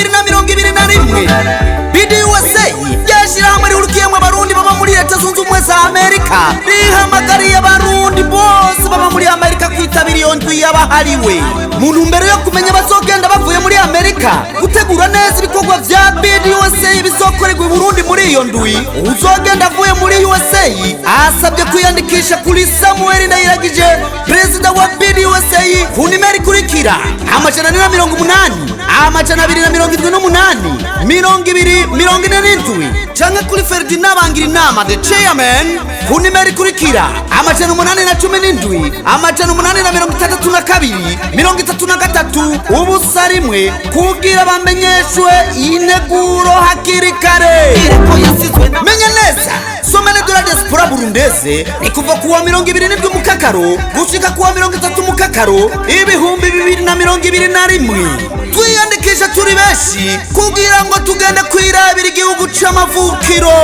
2021. BDUSA, ryashyirahamwe rihurikiyemwo Abarundi baba muri Leta Zunze Ubumwe za Amerika, rihamagariye Abarundi bose baba muri Amerika kwitabira iyo ndwi y'abahariwe, mu ntumbero yo kumenya abazogenda bavuye muri Amerika, gutegura neza ibikorwa vya BDUSA bizokorerwa i Burundi muri iyo ndwi. Uzogenda avuye muri USA asabye kwiyandikisha kuri Samuel Ndayiragije, perezida wa BDUSA, ku nimero ikurikira: 480 278 20 47, canke kuri Ferdinand Bangirinama, the chairman, ku nimero ikurikira: 817 862 33 0 1, kugira bamenyeshwe integuro hakiri kare. Menya neza, Semaine de la Diaspora Burundaise ni kuva kuwa 27 Mukakaro gushika kuwa 30 Mukakaro 2021. Twiyandikisha turi benshi kugira ngo tugende kwirabira igihugu c'amavukiro.